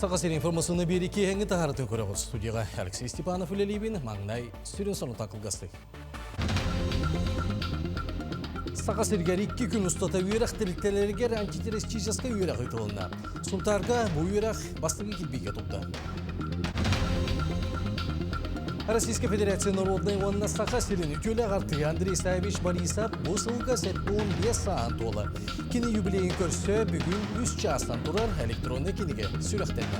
Саха сирин информационный биэри киэһэҥҥи таһаарытын көрөҕүт. Студияҕа Алексей Степанов үлэлиибин. Маҥнай сүрүн сонута кылгастык. Саха сиригэр икки күн устата үөрэх тэрилтэлэригэр антитеррористическай үөрэх ыытылынна. Сунтаарга бу үөрэх бастакы кирбиигэ турда. Российская Федерация народнай уонна Саха сирин үтүөлээх артыыһа Андрей Исаевич Борисов бу сылга 75 сааһын туолар. Кини юбилейин көрсө бүгүн үс чаастан турар электроннай кинигэ сүрэхтэннэ.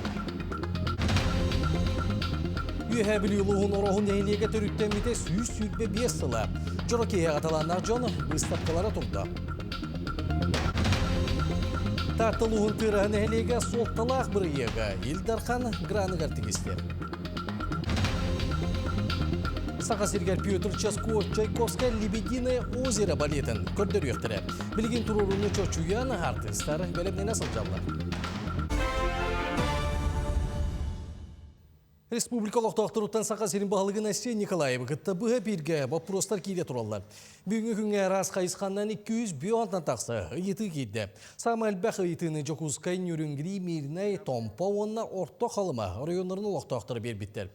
Үөһээ Бүлүү улууһун Ороһун нэһилиэгэ төрүттэммитэ 125 сыла. Дьоро киэһэҕэ талааннаах дьон быыстапкалара турда. Таатта улууһун Тыараһа нэһилиэгэ суолталаах бырайыага Ил Дархан граныгар тигистэ. Саха сиригэр Петр Часко Чайковскай «Лебединое озеро» балетын көрдөрүөхтэрэ. Билигин туруорууну чочуйан артыыстар бэлэмнэнэ сылдьаллар. Республика олохтоохторуттан Саха сирин баһылыгын Айсен Николаевы кытта быһа бииргэ боппуруостар киирэ тураллар. Бүгүҥҥү күҥҥэ араас хайысханнан 200 бионтан тахса ыйытыы киирдэ. Саамай элбэх ыйытыыны Дьокуускай, Нюрюнгри, Мирнэй, Томпо уонна Орто Халыма оройуоннарын олохтоохторо биэрбиттэр.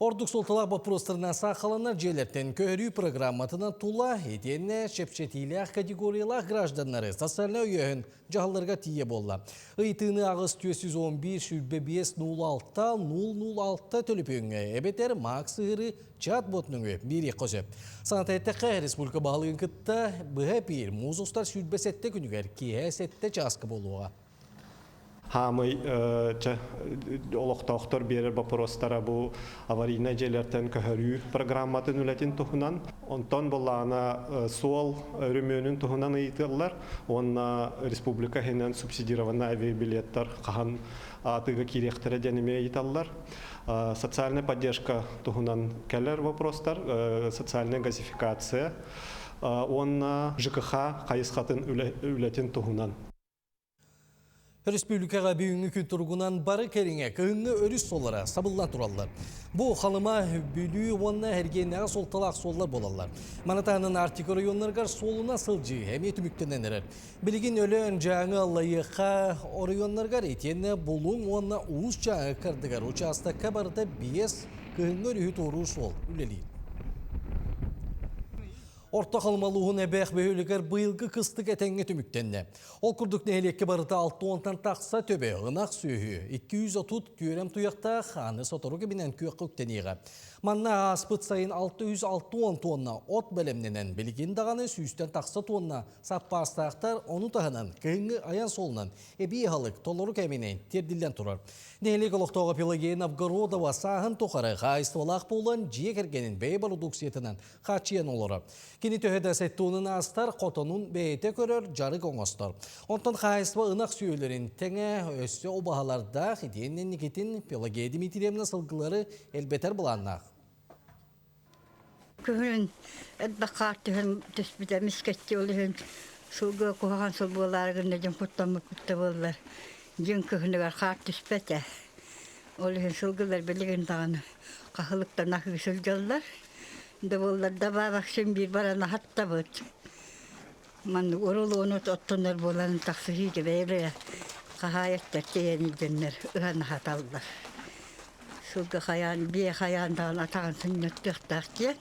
Ордук суолталаах боппуруостарынан саахаланар дьиэлэртэн көһөрүү программатынан тула итиэннэ чэпчэтиилээх категориялаах гражданнары социальнай өйөөһүн дьаһалларга тиийэ буолла. Ыйытыыны аҕыс 411 25 06 006 төлөпүөҥҥэ эбэтэр Макс сыһыары чат-бот нөҥүө биэриэххэ сөп. Саната эттэххэ, республика баһылыгын кытта быһа эпиир муус устар 27 күнүгэр киэһэ 7 чааска буолуоҕа. Хаамый олохтоохтор биэрэр боппуруостара бу аварийнай дьиэлэртэн көһөрүү программатын үлэтин туһунан. Онтон былаана суол өрөмүөнүн туһунан ыйытыллар уонна республика иһинэн субсидированный авиабилеттар хаһан атыыга киириэхтэрэ диэн эмиэ ыйыталлар. Социальная поддержка туһунан кэлэр вопростар, социальная газификация уонна ЖКХ хайысхатын үлэтин туһунан. Өрөспүүбүлүкэҕэ бүгүҥҥү күн туругунан бары кэриҥэ кыһыҥҥы өрүс суоллара сабыллан тураллар. Бу Халыма, Бүлүү уонна Эргиэннээҕи суолталаах суоллар буолаллар. Маны таһынан Арктика оройуоннарыгар суолунан сылдьыы эмиэ түмүктэнэн эрэр. Билигин Өлөөн, Дьааҥы, Аллайыаха оройуоннарыгар итиэннэ Булуҥ уонна Уус Дьааҥы ыккардыгар учаастакка барыта биэс кыһыҥҥы өрүһү туоруур суол үлэлиир. Орто Халыма улууһун Эбээх бөһүөлэгэр быйылгы кыстык этэҥҥэ түмүктэннэ. Ол курдук нэһилиэккэ барыта 60-тан тахса төбө, ынах сүөһү, 230 түөрэм туйахтаах аны сотору кэминэн күөххэ үктэниэҕэ. Манна ааспыт сайын 660 тонна от бэлэмнэнэн, билигин даҕаны сүүстэн тахса тонна саппаастаахтар, ону таһынан кыһыҥҥы айан суолунан эбии аһылык толору кэминэн тиэрдиллэн турар. Нэһилиэк олохтооҕо Пелагея Новгородова сааһын тухары хаһаайыстыбалаах буолан дьиэ кэргэнин бэйэ бородууксуйатынан хааччыйан олорор. Кини төһө да сеттуунун аастар, хотонун бэйэтэ көрөр, дьарык оҥостор. Онтон хаһаайыстыба ынах сүөһүлэрин тэҥэ өссө убаһалардаах, итиэннэ Никитин Пелагея Дмитриевна сылгылары элбэтэр былааннаах. Күһүн элбэх хаар түһэн түспүтэ эмискэччи ол иһин сылгы куһаҕан сыл буолаары гынна дьон куттаммыппыт да буоллар дьиҥ кыһыныгар хаар түспэтэ. Ол иһин сылгылар билигин даҕаны хаһылыктан аһыы сылдьаллар. Да буоллар да баабахсым биир баран аһаттабыт. Маннык урулуону оттонор буолан тахсыһыы бэйэлэрэ хаһаайыттар тиэйэн илдьэннэр ыһан аһаталлар. Сылгы хайаан, биэ хайаан даҕаны атаҕын сынньатыахтаах диэн.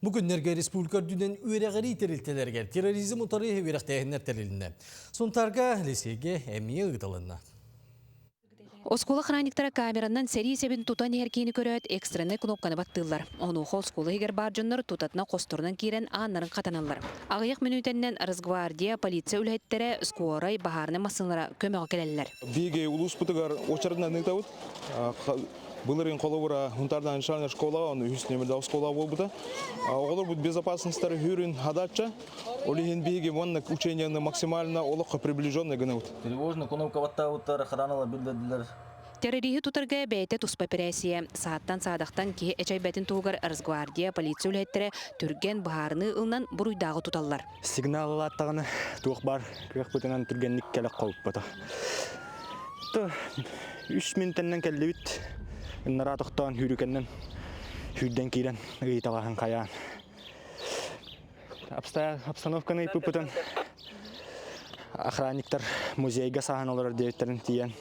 Бу күннэргэ республика үрдүнэн үөрэҕирии тэрилтэлэригэр терроризм утары үөрэхтээһиннэр тэрилиннэ. Сунтаарга Лисиэгэ эмиэ ыытылынна. Оскуола охранниктара камеранан сэрии сэбин тутан иһэр киһини көрөөт, экстреннай кнопканы баттыыллар. Онуоха оскуола иһигэр баар дьоннор тутатына хосторунан киирэн ааннарын хатаналлар. Аҕыйах мүнүүтэннэн Росгвардия, полиция үлэһиттэрэ, скорай, баһаарынай массыыналара көмөҕө кэлэллэр. Биһиги улууспутугар уочаратынан ыытабыт. Былырыын холобура Хунтаардаан начальная школаҕа, ону үһүс нүөмэрдээх оскуолаҕа буолбута. Оҕолорбут безопасностары хүрүн хадачча, ол иһин биһиги уонна учениены максимально олоххо приближенный гынабыт. Тревожный кнопка баттаабыттар, охраналар биллэрдилэр. Террориһы тутарга бэйэтэ туспа эпэрээссийэ. Сааттан-саадахтан киһи эчэйбэтин туһугар Росгвардия, полиция үлэһиттэрэ түргэн быһаарыныы ылынан буруйдааҕы туталлар. Сигнал ылааттаҕына туох баар кыахпытынан түргэнник кэлэ холпото. Үс мүнтэннэн кэллибит. Ыннараа тохтоон сүүрүкэннэн сүүрдэн киирэн ыйыталаһан хайаан. Обстановканы ыйыппыппытын охранниктар музейга саһан олорор диэбиттэрин тиийэн.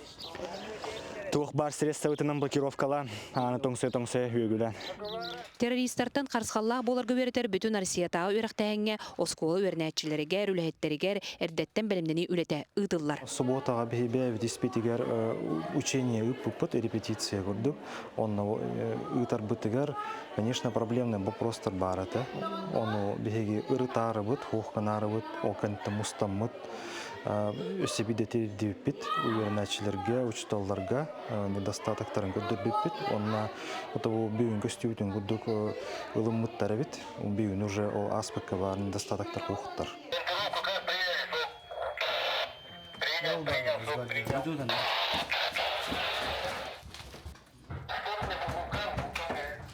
Туох баар средствотынан блокировкалаан, ааны тоҥсуйа-тоҥсуйа үөгүлээн. Террористартан харысхаллаах буоларга үөрэтэр бүтүн Россиятааҕы үөрэхтээһиҥҥэ оскуола үөрэнээччилэригэр, үлэһиттэригэр эрдэттэн бэлэмнэнии үлэтэ ыытыллар. Субуотаҕа биһи бэйэбит испитигэр учение ыыппыппыт, репетиция курдук. Онно ыытарбытыгар, конечно, проблемный вопростар баар этэ. Ону биһиги ырытаарыбыт, хуохканаарыбыт, ол кэнниттэн мустаммыт өссө бидэтирдибиппит үөрэнээччилэргэ, учууталларга недостатоктарын көрдөрбүппүт. Онно бу бүгүн көстүүбүтүн курдук ылыммыттар эбит. Бүгүн уже ол ааспыкка баар недостатоктар куохуттар.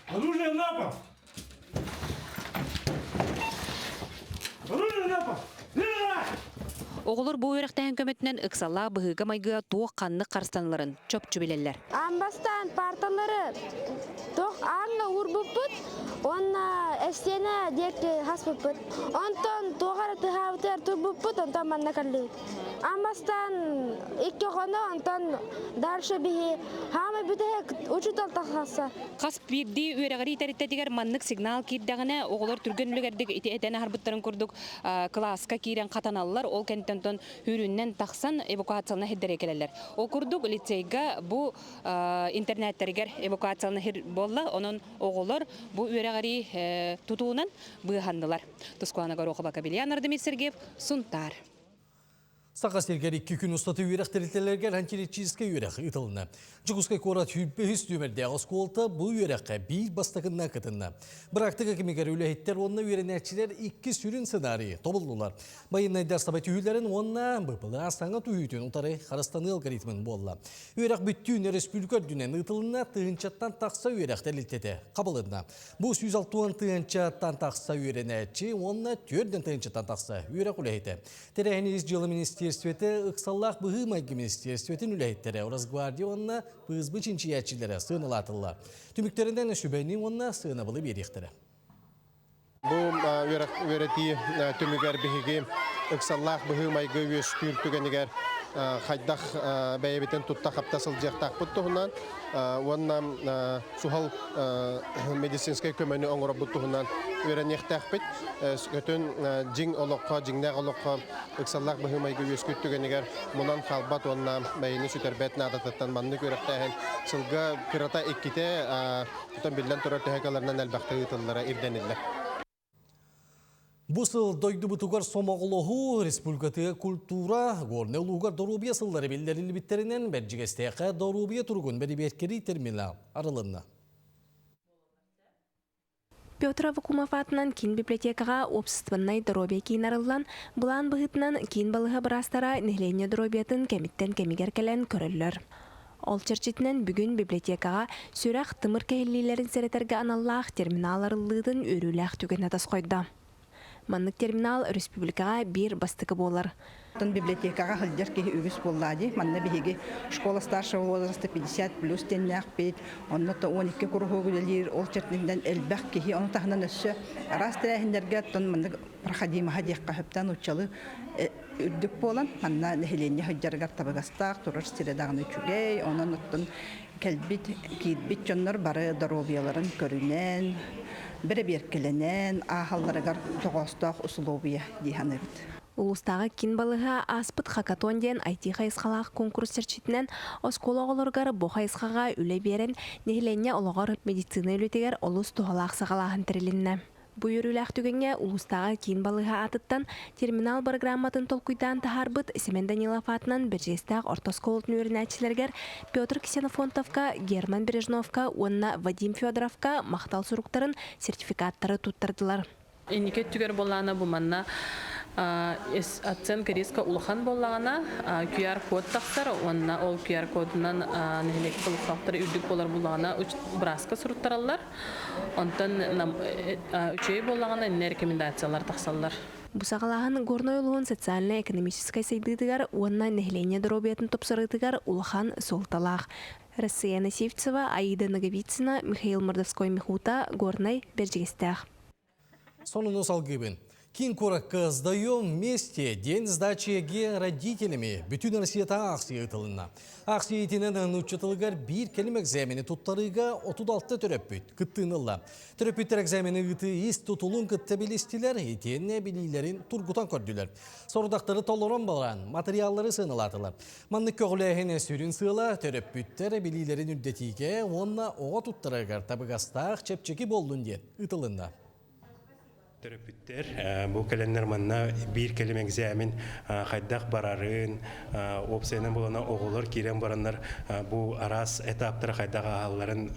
Оружие на пол! Оружие на пол! Оҕолор бу үөрэхтээһин көмөтүнэн ыксаллаах быһыыга-майгыга туох ханнык харыстаныларын чопчу билэллэр. Аан бастаан парталары туох ааҥҥа уурбуппут уонна эстиэнэ диэки хаспыппыт. Онтон туох эрэ тыһаабытыгар турбуппут, онтон манна кэллибит. Аан бастаан икки хоно, онтон дальше биһи хаамай бүтэһик учуутал тахсар. Хас биирдии үөрэҕирии тэрилтэтигэр маннык сигнал киирдэҕинэ, оҕолор түргэн үлүгэрдик ити этэн аһарбыттарын курдук кылааска киирэн хатаналлар, ол кэнниттэн онтон үүрүннэн тахсан эвакуациялана сирдэргэ кэлэллэр. Ол курдук лицейга бу интернеттэригэр эвакуациялана сир буолла, онон оҕолор бу үөрэҕирии тутуунан быыһаннылар. Тускулана Горохова, Кабельян Ардемир Сергеев, Сунтаар. Саха сиригэр икки күн устата үөрэх тэрилтэлэригэр антиречическэй үөрэх ыытылынна. Дьокуускай куорат 105 түмэрдээх оскуолата бу үөрэххэ биир бастакынна кытынна. Быраактыка кэмигэр үлэһиттэр уонна үөрэнээччилэр икки сүрүн сценарийы тобуллулар. Байынайдар саба түһүүлэрин уонна БПЛА саҥа түһүүтүн утары харыстаныы алгоритмын буолла. Үөрэх бүттүүн өрөспүүбүлүкэ үрдүнэн ыытылынна, тыһыынчаттан тахса үөрэх тэрилтэтэ хабылынна. Бу 160 тыһыынчаттан тахса үөрэнээччи уонна 4 тыһыынчаттан тахса үөрэх үлэһитэ. Тэрээһин ис дьыала министиэристибэтэ ыксаллаах быһыы-майгы министиэристибэтин үлэһиттэрэ Росгвардия уонна ПСБ чинчийээччилэрэ сыаналаатыллар. Түмүктэринэн сүбэни уонна сыанабылы биэриэхтэрэ. Бу үөрэтии түмүгэр биһиги ыксаллаах быһыы-майгы үөскүүр түгэнигэр хайдах бэйэбитин тутта-хапта сылдьыахтаахпыт туһунан уонна суһал медицинскэй көмөнү оҥоробут туһунан үөрэниэхтээхпит. Өтөн дьиҥ олоххо, дьиҥнээх олоххо ыксаллаах быһыы-майгы үөскүүр түгэнигэр мунан хаалбат уонна бэйэни сүтэрбэт наадатыттан маннык үөрэхтээһин сылга кырата иккитэ, оттон биллэн турар төһө кыаларынан элбэхтэ ыытыллара ирдэниллэр. Бу сыл дойдубутугар сомоҕолоһуу, республикатыгар культура, Горнай улууһугар доруобуйа сыллара биллэриллибиттэринэн Бэрдьигэстээххэ доруобуйа туругун бэрэбиэркэлиир терминал арылынна. Петр Аввакумов аатынан киин библиотекаҕа уопсастыбаннай доруобуйа киин арыллан, былаан быһыытынан киин балыыһа быраастара нэһилиэнньэ доруобуйатын кэмиттэн кэмигэр кэлэн көрөллөр. Ол чэрчитинэн бүгүн библиотекаҕа сүрэх, тымыр кэһиллиилэрин сэрэтэргэ аналлаах терминал арыллыытын үөрүүлээх түгэнэ тосхойдо. Маннык терминал республикаҕа биир бастакы буолар. Оттон библиотекаҕа сылдьар киһи үгүс буоллаа дии. Манна биһиги школа старшего возраста 50 плюс диэннээхпит. Онно то 12 куруһуок үлэлиир. Ол чэрчитинэн элбэх киһи. Ону таһынан өссө араас тэрээһиннэргэ оттон маннык проходимоһа диэххэ сөптөөн нууччалыы үрдүк буолан, манна нэһилиэнньэ сылдьарыгар табыгастаах, турар сирэ даҕаны үчүгэй. Онон оттон кэлбит, киирбит дьоннор бары доруобуйаларын көрүнэн, бэрэбиэркэлэнэн ааһалларыгар тоҕоостоох усулуобуйа дии саныыбыт. Улуустааҕы киин балыыһа ааспыт Хакатон диэн IT хайысхалаах куонкурус чэрчитинэн оскуола оҕолоругар бу хайысхаҕа үлэ биэрэн, нэһилиэнньэ олоҕор медицина үлэтигэр олус туһалаах саҕалааһын тэрилиннэ. Бу үөрүүлээх түгэҥҥэ улуустааҕы киин балыыһа аатыттан терминал бырагырааматын толкуйдаан таһаарбыт Семен Данилов аатынан Бэрдьигэстээх орто оскуолатын үөрэнээччилэригэр Петр Ксенофонтовка, Герман Бережновка уонна Вадим Федоровка махтал суруктарын, сертификаттары туттардылар. Инники өттүгэр буоллаҕына бу манна оценка риска улахан буоллаҕына QR-код тахсар уонна ол QR-кодунан нэһилиэк олохтоохторо үрдүк буолар буоллаҕына бырааска суруттараллар. Онтон үчүгэй буоллаҕына иннэ рекомендациялар тахсаллар. Бу саҕалааһын Горнай улууһун социальнай-экономическай сайдыытыгар уонна нэһилиэнньэ доруобуйатын тупсарыытыгар улахан суолталаах. Россия Насивцева, Аида Ноговицына, Михаил Мордовской-Михута, Горнай, Бэрдьигэстээх. Сонуну салгыыбын. Киин куоракка «Сдаем вместе» день сдачи ЕГЭ родителями бүтүн Россиятааҕы аахсыйа ыытылынна. Аахсыйа иитинэн нуучча тылыгар биир кэлим экзамени туттарыыга 36 төрөппүт кыттыыны ылла. Төрөппүттэр экзамени ыытыы ис тутулун кытта билистилэр, итиэннэ билиилэрин тургутан көрдүлэр. Сорудахтары толорон баран, материаллары сыаналаатылар. Маннык көҕүлээһин сүрүн сыала төрөппүттэр билиилэрин үрдэтиигэ уонна оҕо туттарарыгар табыгастаах чэпчэки буоллун диэн ыытылынна. Төрөппүттэр бу кэлэннэр манна биир кэлим экзамен хайдах барарын, уопсайынан буолана оҕолор киирэн бараннар бу араас этаптары хайдах ааһалларын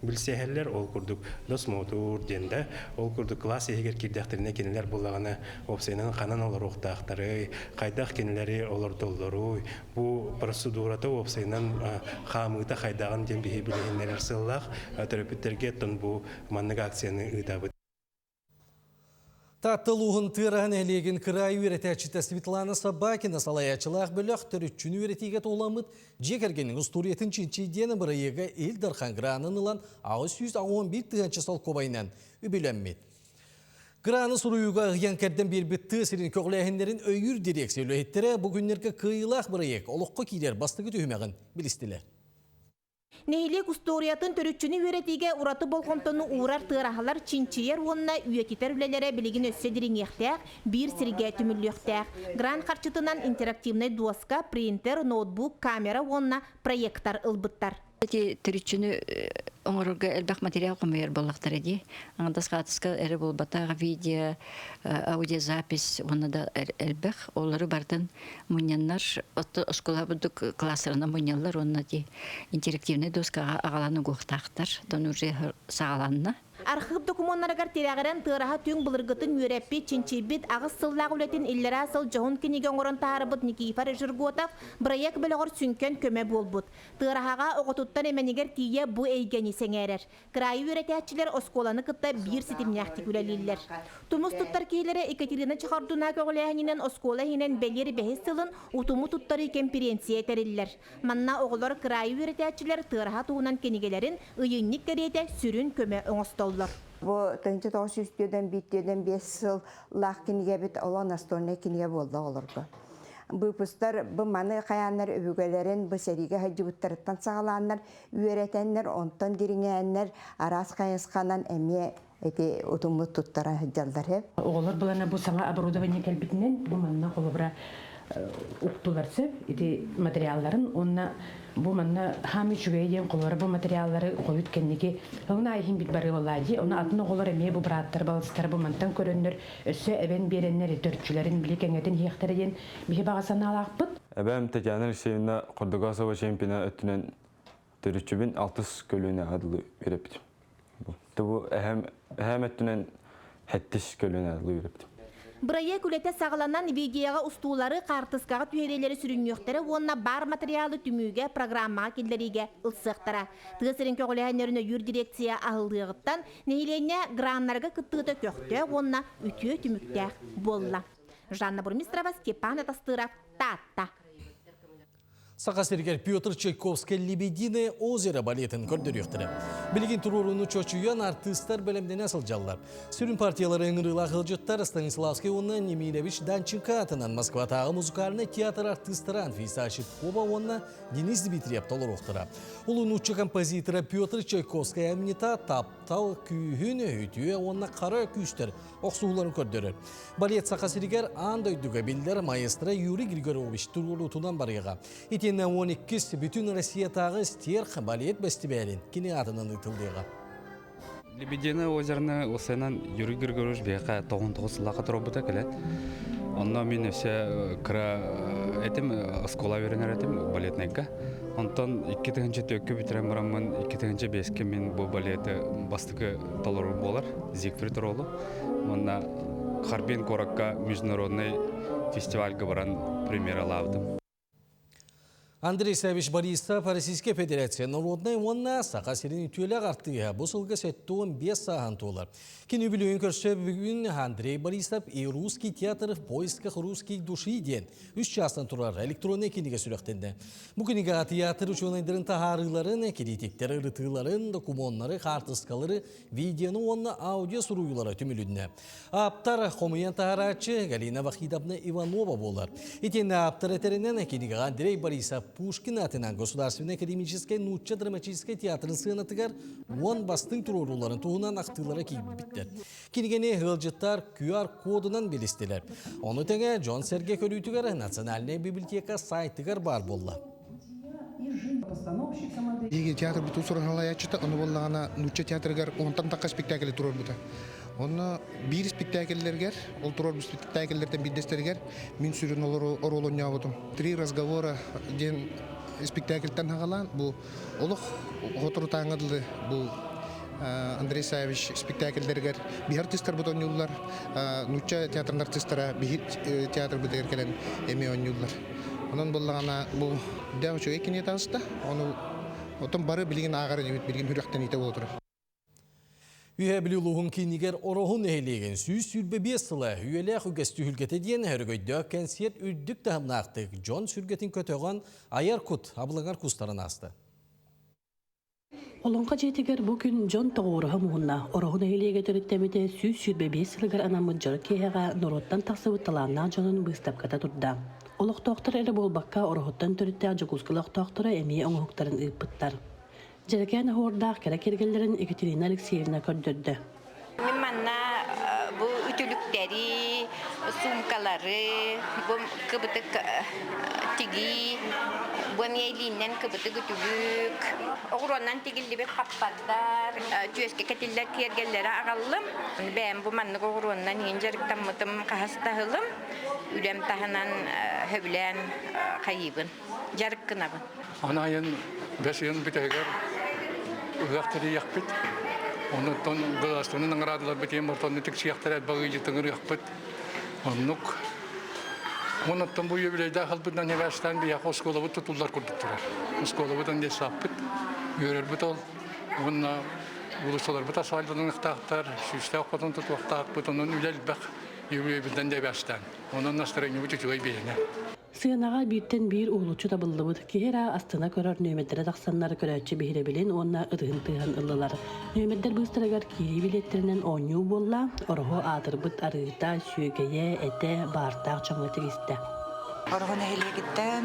билсиһэллэр. Ол курдук досмотр диэн да, ол курдук класс иһигэр киирдэхтэринэ кинилэр буллаҕына уопсайынан ханан олоруохтаахтарый, хайдах кинилэри олордоллоруй, бу процедурата уопсайынан хаамыыта хайдаҕын диэн биһи билиһиннэрэр сыаллаах төрөппүттэргэ оттон бу маннык акцияны ыытабыт. Таатта улууһун Тыараһа нэһилиэгин кыраайы үөрэтээччитэ Светлана Собакина салайааччылаах бөлөх төрүччүнү үөрэтиигэ туһуламмыт дьиэ кэргэнин устуоруйатын чинчий диэн бырайыага Ил Дархан гранын ылан 811 тыһыынча солкуобайынан үбүлэммит. Граны суруйууга ыйан-кэрдэн биэрбит тыа сирин көҕүлээһиннэрин өйүүр дирекция үлэһиттэрэ бу күннэргэ кыайыылаах бырайыак олоххо киирэр бастакы түһүмэҕин билистилэр. Нэһилиэк устуоруйатын төрүччүнү үөрэтиигэ ураты болҕомтону уурар тыараһалар чинчийэр уонна үйэтитэр үлэлэрэ билигин өссө дириҥиэхтээх, биир сиргэ түмүллүөхтээх. Грант харчытынан интерактивнай дуоска, принтер, ноутбук, камера уонна проектор ылбыттар. Ити төрүччүнү оҥорорго элбэх материал хомуйар буоллахтара дии. Аҥардас хаартыска эрэ буолбатах, видео, аудиозапись уонна да элбэх. Олору барытын мунньаннар, оскуола бурдук кластерынан мунньаллар уонна ити интерактивнай доскаҕа аҕалан угуохтаахтар. Тон уже саҕаланна. Архыып докумуоннарыгар тирэҕирэн Тыараһа түҥ былыргытын үөрэппит, чинчийбит аҕыс сыллаах үлэтин иллэрээ сыл дьоһун кинигэ оҥорон таһаарбыт Никифор Жерготов бырайыак бөлөҕөр сүҥкэн көмө буолбут. Тыараһаҕа оҕотуттан эмэнигэр тиийэ бу эйгэни сэҥээрэр. Кыраайы үөрэтээччилэр оскуоланы кытта биир ситимнээхтик үлэлииллэр. Тумус туттар киһилэрэ Екатерина Чехордуна көҕүлээһининэн оскуола иһинэн бэлиэр бэһис сылын утуму туттарыы кэмпириэнсийэ тэриллэр. Манна оҕолор кыраайы үөрэтээччилэр тыараһа туһунан кинигэлэрин ыйынньык кэриэтэ сүрүн көмө оҥостоллор. Бу 1904-1 сыллаах кинигэбит олох настольнай кинигэ буолла оҕолорго. Выпустар бу маны хайааннар өбүгэлэрин бу сэриигэ сылдьыбыттарыттан саҕалааннар үөрэтэннэр, онтон дириҥээннэр араас хайысханан эмиэ ити утуммут туттара сылдьаллар. Оҕолор былана бу саҥа оборудование кэлбитинэн бу манна холобура уктулар сөп ити материалларын уонна бу манна хаам үчүгэй диэн холобура бу материаллары хойут кэнники ылына иһин бит барыылаа дии ону атын оҕолор эмиэ бу бырааттар балыстар бу мантан көрөннөр өссө эбэн биэрэннэр төрчүлэрин били кэҥэтин иһиэхтэрэ диэн биһи баҕа санаалаахпыт. Эбээм Татьяна Алексеевна Хордогасова чемпиона өттүнэн төрүччүбүн алтыс көлүөнэ дылы үөрэппитим. Бу эһэм эһэм өттүнэн хэттис көлүөнэ дылы үөрэппитим. Бырайыак үлэтэ саҕаланан видеоҕа устуулары, хаартыскаҕа түһэриилэри сүрүннүөхтэрэ уонна баар матырыйаалы түмүүгэ, программаҕа киллэриигэ ылсыахтара. Тыа сирин көҕүлээһиннэрин өйүүр дирекция аһыллыаҕыттан нэһилиэнньэ граннарга кыттыыта көхтөөх уонна үтүө түмүктээх буолла. Жанна Бурмистрова, Степан Атастыров, Таатта. Саха сиригэр Петр Чайковскай «Лебединое озеро» балетын көрдөрүөхтэрэ. Билигин туруорууну чочуйан артыыстар бэлэмнэнэ сылдьаллар. Сүрүн партиялары ыҥырыылаах ыалдьыттар Станиславский уонна Немирович Данченко атынан Москватааҕы музыкальнай театр артыыстара Анфиса Ощепкова уонна Денис Дмитриев толоруохтара. Улуу нуучча композитора Петр Чайковскай айымньыта таптал күүһүн, үтүө уонна хара күүстэр охсуһууларын көрдөрөр. Балет Саха сиригэр аан дойдуга биллэр маэстро Юрий Григорович туруоруутунан барыаҕа. Итиэннэ 12 бүтүн Россиятааҕы стерх балет бэстибээлин кини аатынан ыытыллыаҕа. Лебединое озерны осынан Юрий Григорьевич биһиэхэ тоҕун сыллаахха туруорбута кэлэн. Онно мин өссө кыра этим, оскуола үөрэнэр этим балетнайга. Онтон 2004-кө бүтэрэн бараммын 2005-кэ мин бу балеты бастакы толору буолар, Зигфрид ролу. Уонна Харбин куоракка международный фестивальга баран премьералаабытым. Андрей Савич Борисов Российская Федерация народнай уонна Саха сирин үтүөлээх артыыһа бу сылга 75 сааһын туолар. Кини үбүлүөйүн көрсө бүгүн Андрей Борисов и русский театр в поисках русских души диэн үс чаастан турар электроннай кинигэ сүрэхтэннэ. Бу кинигэҕэ театр учуонайдарын таһаарыыларын, кириитиктэр ырытыыларын, докумуоннары, хаартыскалары, видеону уонна аудио суруйуулара түмүлүннэ. Ааптар хомуйан таһарааччы Галина Вахидовна Иванова буолар. Итиэннэ ааптар этэринэн кинигэҕэ Андрей Борисов Пушкин аатынан Государственнай академическай нуучча драматическай театрын сыанатыгар уон бастыҥ туруорууларын туһунан ахтыылара киирбиттэр. Кинигэни ыалдьыттар QR-кодунан билистилэр. Ону тэҥэ дьон-сэргэ көрүүтүгэр Национальная библиотека сайтыгар баар буолла. Биһиги театрбыт уус-уран салайааччыта, ону буоллаҕына нуучча театрыгар уонтан тахха спектакль туруорбута. Онно биир спектакльлэргэр, ол туруорбут спектакльлэртэн биирдэстэригэр мин сүрүн оруол оонньообутум. Три разговора диэн спектакльтан хаҕалаан бу олох соторутааҥҥа дылы бу Андрей Савич спектакльдэригэр биһи артыыстарбыт оонньууллар, нуучча театрын артыыстара биһи театрбытыгар кэлэн эмиэ оонньууллар. Онон буоллаҕына бу дээх үчүгэй кинигэ таҕыста. Ону оттон бары билигин ааҕар инибит, билигин сүрэхтэниитэ буола турар. Үһэ Бүлүү улууһун киинигэр Ороһу нэһилиэгин 125 сыла үйэлээх үгэс түһүлгэтэ диэн өрөгөйдөөх кэнсиэрт үрдүк таһымнаахтык дьон сүргэтин көтөҕөн айар кут абылаҥар кустарын ааста. Олоҥхо дьиэтигэр бу күн дьон тоҕуоруһа муһунна. Ороһу нэһилиэгэ төрүттэммитэ 125 сылыгар анаммыт дьоро киэһэҕэ норуоттан тахсыбыт талааннаах дьонун быыстапката турда. Олохтоохтор эрэ буолбакка, Ороһуттан төрүттээх Дьокуускай олохтоохторо эмиэ оҥоһуктарын ыыппыттар. Дьэрэкээн оһуордаах кэрэ киэргэллэрин Екатерина Алексеевна көрдөрдө. Мин манна бу үтүлүктэри, суумкалары, бу кыбытык тигии, бу эмиэ илииннэн кыбытык үтүлүк, оҕуруоннан тигиллибит хаппардар, түөскэ кэтиллэр киэргэллэри аҕаллым. Бэйэм бу маннык оҕуруоннан иһин дьарыктаммытым хаһыс да ыһылым. Үлэм таһынан сөбүлээн хайыыбын, дьарык гынабын. Аны айан бэс ыйын бүтэһигэр ыһыах тэрийиэхпит. Оннуттан государственнай наградаларбыт иһин ортонну тиксиэхтэрэ элбэх ыйдьытын ырыахпыт. Оннук. Оннуттан бу юбилейдаах ылбытынан сибээстээн биһиэхэ оскуолабыт тутуллар курдук турар. Оскуолабыт эн детсадпыт, үөрэрбит ол. Уонна уулуссаларбыт асфальтаныахтаахтар, сүүстээх хотон тутуохтаахпыт, онон үлэ элбэх юбилейбытынан дебээстээн. Онон настроениебыт үчүгэй биһиэнэ. Сыанаҕа бииртэн биир уһулуччу табыллыбыт, киһи эрэ астына көрөр нүөмэрдэрэ тахсаннар көрөөччү биһирэбилин уонна ытыһын тыаһын ыллылар. Нүөмэрдэр быыстарыгар киирии билиэттэринэн оонньуу буолла, Ороһу аатырбыт арыыта, сүөгэйэ, этэ, баартаах дьоҥҥо тигистэ. Ороһу нэһилиэгиттэн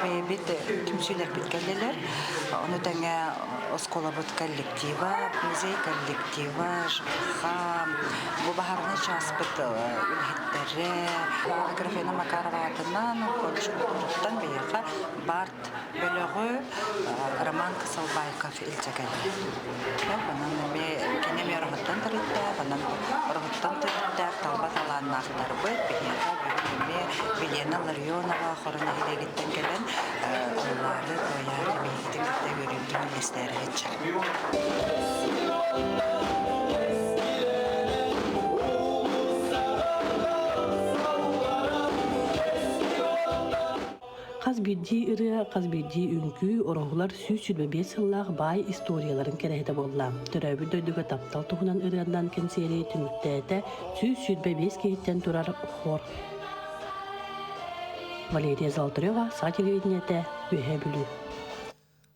бэйэбит түмсүүлэрбит кэллилэр. Ону тэҥэ оскуолабыт коллектива, музей коллектива, ЖКХ, бу баһаарынай чааспыт үлэһиттэрэ, Аграфена Макарова аатынан колледж культураттан биһиэхэ Барт бөлөҕү Роман Касалбайков илдьэ кэллэ. Онон эмиэ кини эмиэ Ороһуттан төрүттээх, онон Ороһуттан төрүттээх талба талааннаахтарбыт биһиэхэ бүгүн эмиэ Вилена Ларионова Хоро нэһилиэгиттэн кэлэн ыллаары, туойаары биһигитин кытта үөрүүбүтүн үллэстээри сылдьар. Хас биирдии ырыа, хас биирдии үҥкүү ороһулар 125 сыллаах баай историяларын кэрэһитэ буолла. Төрөөбүт дойдуга таптал туһунан ырыанан кэнсиэри түмүктээтэ 125 киһиттэн турар хор. Валерия Золотарева, Саха телевидениетэ, Үөһээ Бүлүү.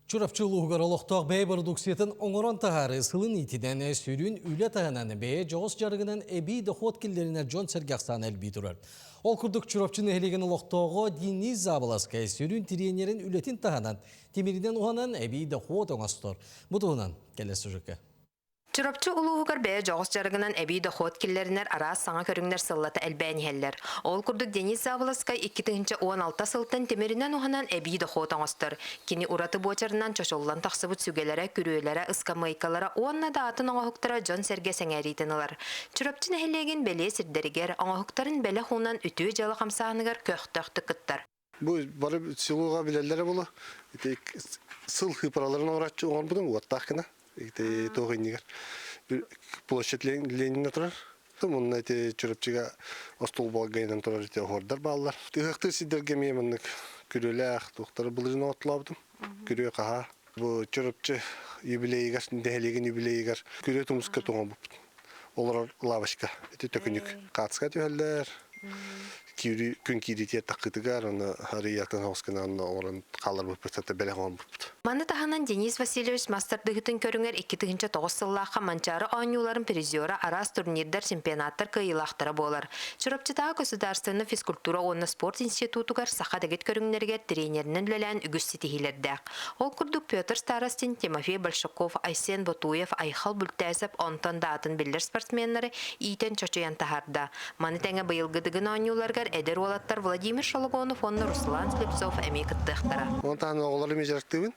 Чурапчы улууһугар олохтоох бэйэ бородууксуйатын оҥорон таһаарыы сылын иитинэн сүрүн үлэ таһынан бэйэ дьоҕус дьарыгынан эбии дохуот киллэринэр дьон-сэргэ ахсаана элбии турар. Ол курдук Чурапчы нэһилиэгин олохтооҕо Денис Заболоцкай сүрүн тириэньэрин үлэтин таһынан тимиринэн уһанан эбии дохуот оҥостор. Бу туһунан кэлэр сюжекка. Чурапчы улууһугар бэйэ дьоҕус дьарыгынан эбии дохуот киллэринэр араас саҥа көрүҥнэр сыллата элбээн иһэллэр. Ол курдук Денис Заболоцкай 2016 сылтан тимиринэн уһанан эбии дохуот оҥостор. Кини ураты буочарынан чочуллан тахсыбыт сүгэлэрэ, күрүөлэрэ, ыскамыайкалара уонна да атын оҥоһуктара дьон-сэргэ сэҥээриитин ылар. Чурапчы нэһилиэгин бэлиэ сирдэригэр оҥоһуктарын бэлэх уунан үтүө дьыала хамсааһыныгар көхтөөхтүк кыттар. Бу бары селоға билэллэрэ була. Ити сыл хыпараларын оҥороччу оҥорбутум уоттаах гына. Ити туох иннигэр площадь Ленина турар. Мунна ити Чурапчыга остуолбалга инэн турар ити оһуордар бааллар. Ыһыахтыыр сирдэргэ эмиэ маннык Күрүөлээх туохтары былырыын оҥотолообутум. Күрүө хаһаа. Бу Чурапчы юбилейыгар, нэһилиэгин юбилейыгар күрүө тумуска туҥалбыппыт. Олорор лавочка. Ити төкүнүк хаацка түһэллэр. Киирии күн киириитигэр таххытыгар, оны харыйатын оҕусканан оҥорон хаалларбыппыт, это бэлэх оҥорбуппут. Маны таһынан Денис Васильевич мастардыһытын көрүҥэр 2009 сыллаахха Манчаары оонньууларын призера араас турнирдар, чемпионаттар кыайыылаахтара буолар. Чурапчытааҕы государственнай физкультура уонна спорт институтугар саха дэгит көрүҥнэригэр тренеринэн үлэлээн үгүс ситиһиилэрдээх. Ол курдук Петр Старостин, Тимофей Большаков, Айсен Ботуев, Айхал Бүлтээсэп онтон да атын биллэр спортсменнары иитэн чочуйан таһаарда. Маны тэҥэ быйылгы Дыгын оонньууларыгар эдэр уолаттар Владимир Шологонов уонна Руслан Слепцов эмиэ кыттыахтара. Онон таһынан оҕолору эмиэ дьарыктыыбын.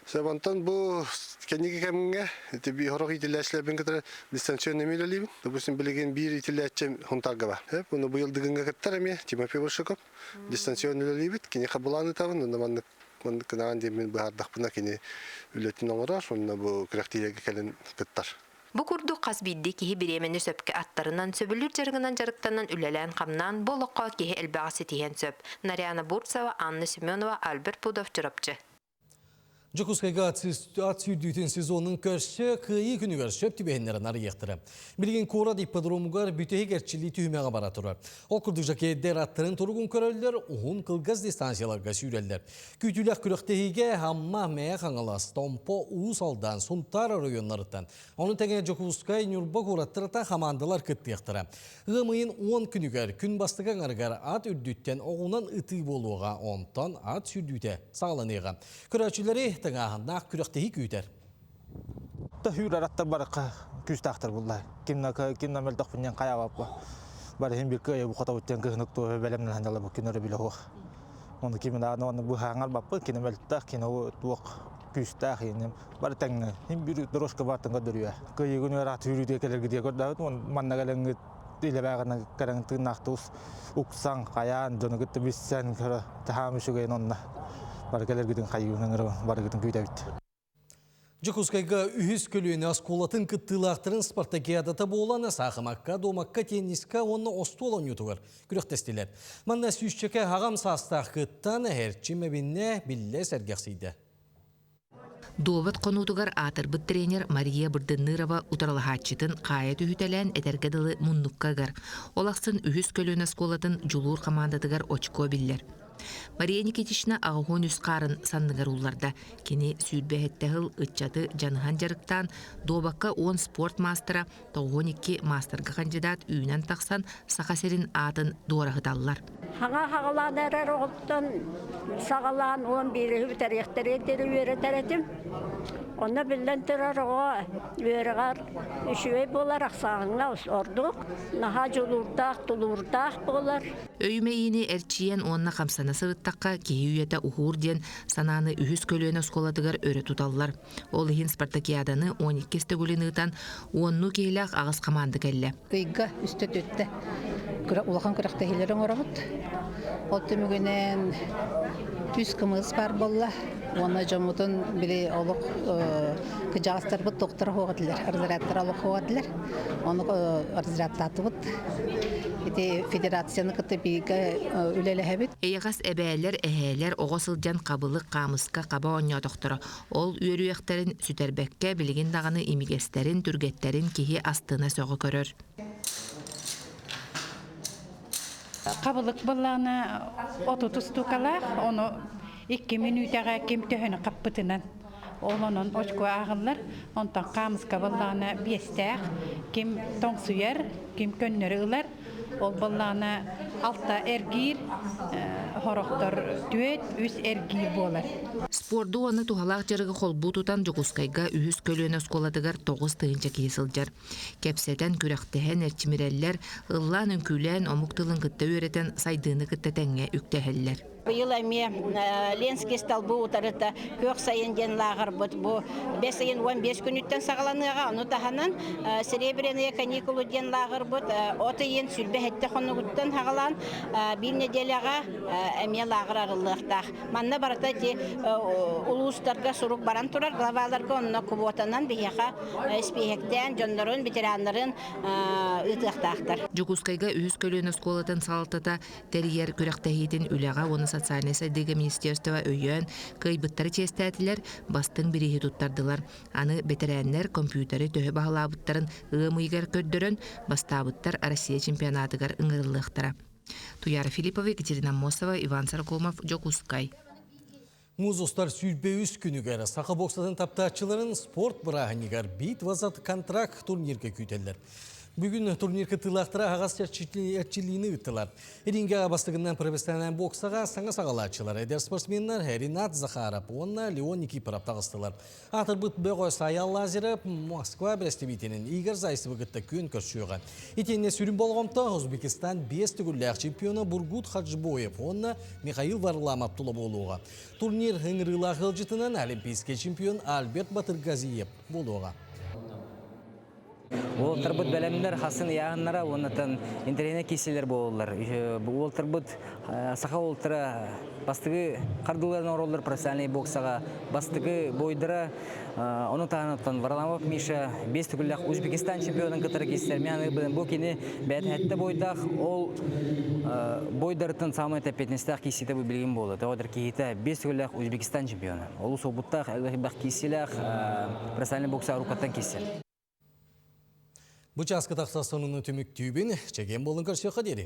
Сөп, онтон бу кэнники кэмҥэ ити биир иитиллээччилэрбин кытары дистанционно эмиэ үлэлиибин. Допустим, билигин биир иитиллээччим Хунтарга бар. Уну быйыл Дыгыҥҥа кыттар эмиэ Тимофей Большаков. Дистанционно үлэлиибит. Киниэхэ былаан ыытабын, онно маннык маннык гынаҕын диэн мин быһаардахпына кини үлэтин оҥорор, уонна бу күрэхтиилэргэ кэлэн кыттар. Бу курдук хас биирдии киһи бириэмэни сөпкө аттарынан, сөбүлүүр дьарыгынан дьарыктанан үлэлээн-хамнаан бу олоххо киһи элбэҕи ситиһиэн сөп. Нарьяна Бурцева, Анна Семенова, Альберт Пудов, Чурапчы. Дьокуускайга ат сүүрдүүтүн сезонун көрсө Кыайыы күнүгэр сөп түбэһиннэрэн арыйыахтара. Билигин куорат ипподромугар бүтэһик эрчиллии түһүмэҕэ бара турар. Ол курдук жокейдэр аттарын туругун көрөллөр, уһун кылгас дистанцияларга сүүрэллэр. Күүтүүлээх күрэхтэһиигэ Амма, Мэйэ Хаҥалас, Томпо, Уус Алдан, Сунтаар оройуоннарыттан, ону тэҥэ Дьокуускай, Ньурба куораттарыттан хамаандалар кыттыахтара. Ыам ыйын 10 күнүгэр күн бастакы аҥарыгар ат үрдүттэн оҕунан ытыы буолуоҕа, онтон ат сүүрдүүтэ саҕаланыаҕа. Көрөөччүлэри тыҥааһыннаах күрэхтэһии күүтэр. Төхүүр араттар барыкка күүстээхтэр булла. Кимна кимна мөлтөхпүннэн хайаабаппа. Барыһын bir кыайы бухатабыттан кыһынык туо бэлэмнэн хандала бу күн өрө билэ хуох. Оны кимин аны оны быһааңар баппы кини мөлтөх кини туох күүстээх иним бары тэҥҥэ хин bir дорожка бартын көрдөрүө. Кыайыгын өр ат үүрүүтэ кэлэргитиэ көрдөбүт манна кэлэҥҥит илэбээҕинэ кэрэҥ тыыннаахтуус уксан хайаан дьону кытта билсэн көрө таһаам үчүгэйин онно бары кэлэргитин хайыынан барыгытын күүтэбит. Дьокуускайга үһүс көлүөнэ оскуолатын кыттыылаахтарын спартакиадата буолан саахымакка, дуомакка, тенниска уонна остуол оонньуутугар күрэхтэстилэр. Манна сүүсчэкэ аҕам саастаах кыттан эрчим эбиннэ, биллэ сэргэхсийдэ. Дуобат хонуутугар аатырбыт тренер Мария Бырдыннырова утарылаһааччытын хаайа түһүтэлээн этэргэ дылы муннукка ыгар. Ол ахсын үһүс көлүөнэ оскуолатын Дьулуур хамаандатыгар очко биллэр. Мария Никитична аҕыһуон үс хаарын санныгар улларда. Кини 27 сыл ыччаты дьаныһан дьарыктаан, дуобакка 10 спорт маастара, 92 маастарга хандьыдаат үүнэн тахсан Саха сирин аатын дуораһыталлар. Хаҥа хаҕалаан эрэр оҕоттон саҕалаан 11-и бүтэриэхтэригэр диэри үөрэтэр этим. Онно биллэн турар оҕо үөрэҕэр үчүгэй буолар, ахсааҥҥа ордук, наһаа дьулуурдаах, тулуурдаах буолар. Өйүмэйиини эрчийэн уонна хамсана сырыттахха киһи үйэтэ уһуур диэн санааны үһүс көлүөнэ оскуолатыгар өрө туталлар. Ол иһин спартакиаданы 12 төгүлүн ыытан, уоннуу киһилээх аҕыс хамаанда кэллэ. Ыйга үстэ түттэ улахан күрэхтэһиилэри оҥоробут. Ол түмүгүнэн үс кымыс баар буолла. Уонна дьоммутун били олох кыдьаҕастарбыт доктора суох этилэр, разрядтара олох суох этилэр. Ону разрядтаатыбыт. Ити федерацияны кытта бииргэ үлэлэһэбит. Эйэҕэс эбээлэр, эһээлэр оҕо сылдьан хабылык, хаамыска, хаба оонньоотохторо. Ол үөрүйэхтэрин сүтэрбэккэ билигин даҕаны имигэстэрин, түргэттэрин киһи астына сөҕө көрөр. Хабылык былаана 30 устуукалаах, ону 2 мүнүүтэҕэ ким төһөнү хаппытынан ол онон очко ааҕыллар. Онтон хаамыска былаана биэстээх, ким тоҥсуйар, ким көннөрү ылар. Ол былаана алта эргиир, хорохтор түөт, үс эргиир буолар. Спорду уонна туһалаах дьарыгы холбуу тутан Дьокуускайга үһүс көлүөнэ оскуолатыгар 9000 киһи сылдьар. Кэпсэтэн, күрэхтэһэн, эрчимирэллэр, ыллаан-үҥкүүлээн, омук тылын кытта үөрэтэн сайдыыны кытта тэҥҥэ үктэһэллэр. Быйыл эмиэ Ленский столбу утарыта Күөх сайын диэн лааҕырбыт бу бэс ыйын 15 күнүттэн саҕаланыаҕа. Ону таһынан Серебряные каникулы диэн лааҕырбыт от ыйын 27 хонугуттан саҕалаан. Онтон биир нэдиэлэҕэ эмиэ лааҕыр арыллыахтаах. Манна барыта ити улуустарга сурук баран турар, главаларга онно квотанан биһиэхэ испииһэктээн дьоннорун, ветераннарын ыытыахтаахтар. Дьокуускайга үһүс көлүөнэ оскуолатын салалтата тэрийэр күрэхтэһиитин үлэҕэ уонна социальнай сайдыыга министерство өйөөн, кыайбыттары чиэстээтилэр, бастыҥ бирииһи туттардылар. Аны бэтэрээннэр компьютеры төһө баһылаабыттарын ыам ыйыгар көрдөрөн, бастаабыттар Россия чемпионатыгар ыҥырыллыахтара. Туяра Филиппова, Екатерина Аммосова, Иван Сорокомов, Дьокуускай. Муз устар 23 күнүгэр саха боксатын таптааччыларын спорт бырааһынньыгар «Битва за контракт» турнирга күүтэллэр. Бүгүн турнир кыттыылаахтара аһаҕас эрчиллиини ыыттылар. Рингэҕэ бастыгынан профессиональнай боксаҕа саҥа саҕалааччылар эдэр спортсменнар Ренат Захаров уонна Леон Никифоров таҕыстылар. Аатырбыт бөҕө Саял Лазарев Москва бэрэстэбиитэлин Игорь Зайцевы кытта күөн көрсүөҕэ. Итиэннэ сүрүн болҕомто Узбекистан биэс төгүллээх чемпиона Бургут Хаджбоев уонна Михаил Варламов тула буолуоҕа. Турнир ыҥырыылаах ыалдьытынан олимпийскай чемпион Альберт Батыргазиев буолуоҕа. Уолтарбыт бэлэмнэр хасын ыйааһыннара уоннатан интэриэһинэй киирсиилэр буолаллар. Уолтарбыт саха уолтара бастакы хардыыларын оҥороллор профессиональнай боксаҕа бастакы бойдара ону таһынан Варламов Миша биэс төгүллээх Узбекистан чемпионун кытары киирсэр. Мен бу кини бэйэтэ бойдаах ол бойдарыттан самай эппиэтинэстээх киирсиитэ бу билигин буолла. Тоҕо киһитэ биэс төгүллээх Узбекистан чемпиона. Олус уопуттаах, элбэх киирсиилээх профессиональный бокса рукаттан киирсэр. Бу чааска тахса сонуну түмүктүүбүн, чэгиэн буолун көрсүөххэ диэри.